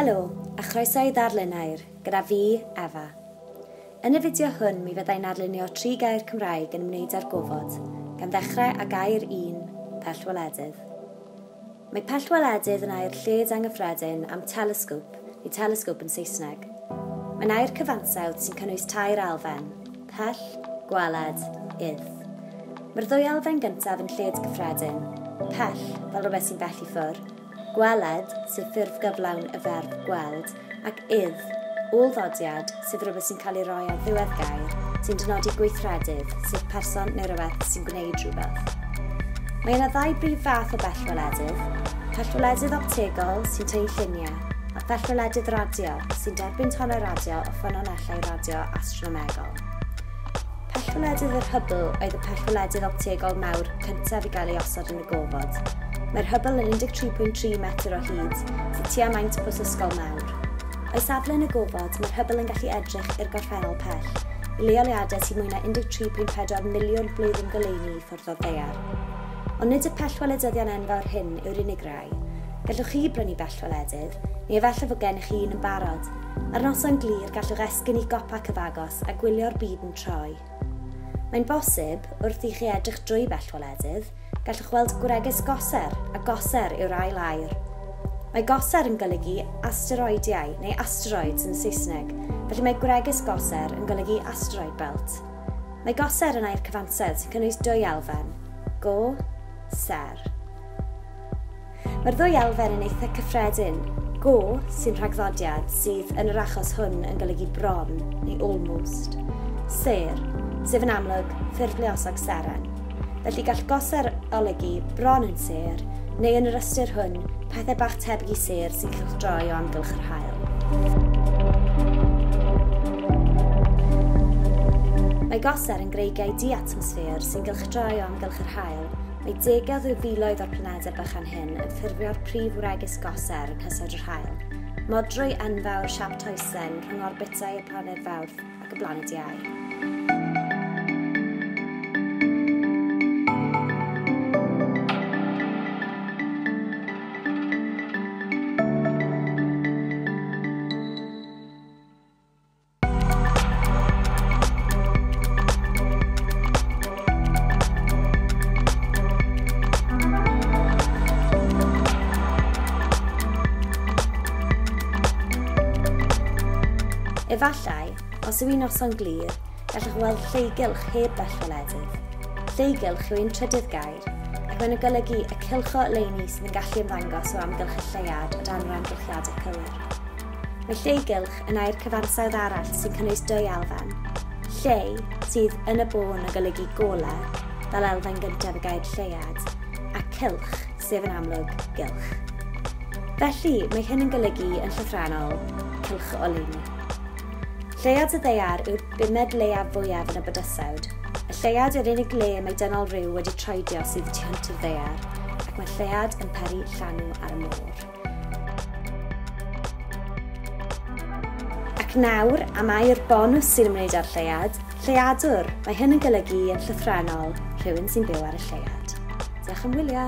Helo, a chroeso i Ddarllenair, gyda fi, Efa. Yn y fideo hwn, mi fyddai'n arlunio 3 gair Cymraeg yn ymwneud â'r gofod, gan ddechrau â gair 1, pellweledydd. Mae pellweledydd yn air lled anghyffredin am telescope, neu telescope yn Saesneg. Mae'n air cyfansawdd sy'n cynnwys 3 elfen, pell, gweled, ydd. Mae'r ddwy elfen gyntaf yn lled gyffredin, pell, fel rhywbeth sy'n bell i ffwrdd, gweled, sef ffurf gyflawn y ferf gweld, ac ydd, ôl-ddodiad, sef rhywbeth sy'n cael ei roi ar ddiwedd gair, sy'n dynodi gweithredydd, sef person neu rhywbeth sy'n gwneud rhywbeth. Mae yna ddau brif fath o bellweledydd, pellweledydd optegol sy'n tynnu lluniau, a phellweledydd radio sy'n derbyn tonnau radio o ffynonellau radio astronomegol. Pellweledydd yr Hubble oedd y pellweledydd optegol mawr cyntaf i gael ei osod yn y gofod. Mae'r Hubble yn 13.3 metr o hyd, sydd tua maint bws ysgol mawr. O'i safle yn y gofod, mae'r Hubble yn gallu edrych i'r gorffennol pell, i leoliadau sy'n mwy na 13.4 miliwn blwyddyn goleuni i ffwrdd o'r ddaear. Ond nid y pellweledyddion enfawr hyn yw'r unig rai. Gallwch chi brynu bellweledydd, neu efallai fod gennych chi un yn barod. Ar noson glir, gallwch esgyn i gopa cyfagos a gwylio'r byd yn troi. Mae'n bosib, wrth i chi edrych drwy bellweledydd, gallwch weld gwregys goser, a goser yw'r ail air. Mae goser yn golygu asteroidiau neu asteroids yn Saesneg, felly mae gwregys goser yn golygu asteroid belt. Mae goser yn air cyfansawdd sy'n cynnwys dwy elfen, go, ser. Mae'r ddwy elfen yn eitha cyffredin. Go, sy'n rhagddodiad, sydd yn yr achos hwn yn golygu bron neu almost. Ser, sef yn amlwg ffurf luosog seren. Felly gall goser olygu bron yn sêr, neu yn yr ystyr hwn, pethau bach tebyg i sêr sy'n cylchdroi o amgylch yr haul. Mae goser yn greigiau di-atmosffer sy'n gylchdroi o amgylch yr haul. Mae degau o filoedd o'r planedau bychan hyn yn ffurfio'r prif wregys goser yng nghysawd yr haul. Modrwy enfawr siâp toesen rhwng orbitau y planed Fawrth ac y blaned Iau. Efallai, os yw hi'n noson glir, gallwch weld lleugylch heb bellweledydd. Lleugylch yw ein trydydd gair, ac mae'n golygu y cylch o oleuni sydd yn gallu ymddangos o amgylch y lleuad o dan yr amgylchiadau cywir. Mae lleugylch yn air cyfansawdd arall sy'n cynnwys dwy elfen. Lleu, sydd yn y bôn yn golygu golau, fel elfen gyntaf y gair lleuad, a cylch, sef yn amlwg gylch. Felly, mae hyn yn golygu yn llythrennol cylch o oleuni. Lleuad y ddaear yw'r bumed leiaf fwyaf yn y bydysawd. Y lleuad yw'r unig le mae dynol rhyw wedi troedio sydd tu hwnt i'r ddaear, ac mae lleuad yn peri llanw ar y môr. Ac nawr, am air bonws sy'n ymwneud â'r lleuad, lleuadwr. Mae hyn yn golygu yn llythrennol rhywun sy'n byw ar y lleuad. Diolch am wylio!